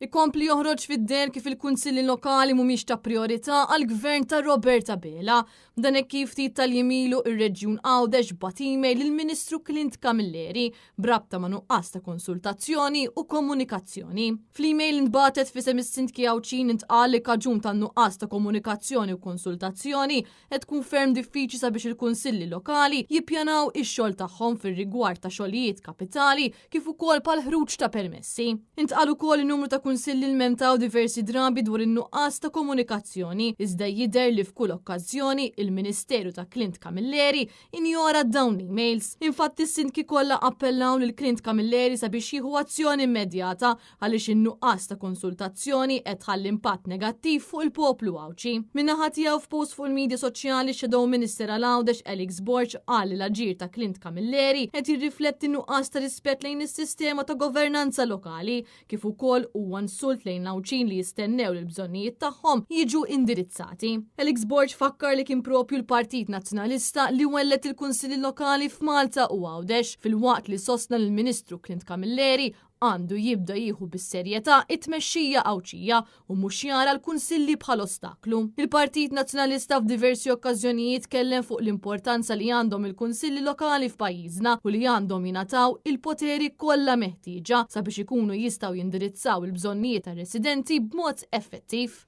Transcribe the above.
Ikompli joħroġ fid-deher kif il-kunsilli lokali mhumiex ta' prijorità għall-Gvern ta' Robert Abela. Dan hekk kif ftit tal-jiem ilu ir-Reġjun Għawdex bagħat email lill-Ministru Clint Camilleri b'rabta ma' nuqqas ta' konsultazzjoni u komunikazzjoni. Fl-email li ntbagħtet f'isem is-Sindki Għawdxin intqal li kaġun tan-nuqqas ta' komunikazzjoni u konsultazzjoni qed tkun ferm diffiċli sabiex il-kunsilli lokali jippjanaw ix-xogħol tagħhom fir-rigward ta' xogħlijiet kapitali kif ukoll bħall-ħruġ ta' permessi. Intqal ukoll li numru ta' kunsilli lmentaw diversi drabi dwar in-nuqqas ta' komunikazzjoni, iżda jidher li f'kull okkażjoni il-Ministeru ta' Clint Camilleri injora dawn l-emails. Infatti s-sindki kollha appellaw lil Clint Camilleri sabiex jieħu azzjoni immedjata għaliex in-nuqqas ta' konsultazzjoni qed tħalli impatt negattiv fuq il-poplu Għawdxi. Min-naħa tiegħu f'post fuq il-midja soċjali x-Shadow Minister għal Għawdex Alex Borg qal li l-aġir ta' Clint Camilleri qed jirrifletti nuqqas ta' rispett lejn is-sistema ta' governanza lokali kif ukoll huwa insult lejn l-Għawdxin li jistennew li l-bżonnijiet tagħhom jiġu indirizzati. Alex Borg fakkar li kien propju l-Partit Nazzjonalista li welled il-Kunsilli Lokali f'Malta u Għawdex filwaqt li sostna li l-Ministru Clint Camilleri għandu jibda jieħu bis-serjetà t-tmexxija Għawdxija u mhux jara l-kunsilli bħal ostaklu. Il-Partit Nazzjonalista f'diversi okkażjonijiet tkellem fuq l-importanza li għandhom il-kunsilli lokali f'pajjiżna u li għandhom jingħataw il-poteri kollha meħtieġa sabiex ikunu jistgħu jindirizzaw il-bżonnijiet tar-residenti b'mod effettiv.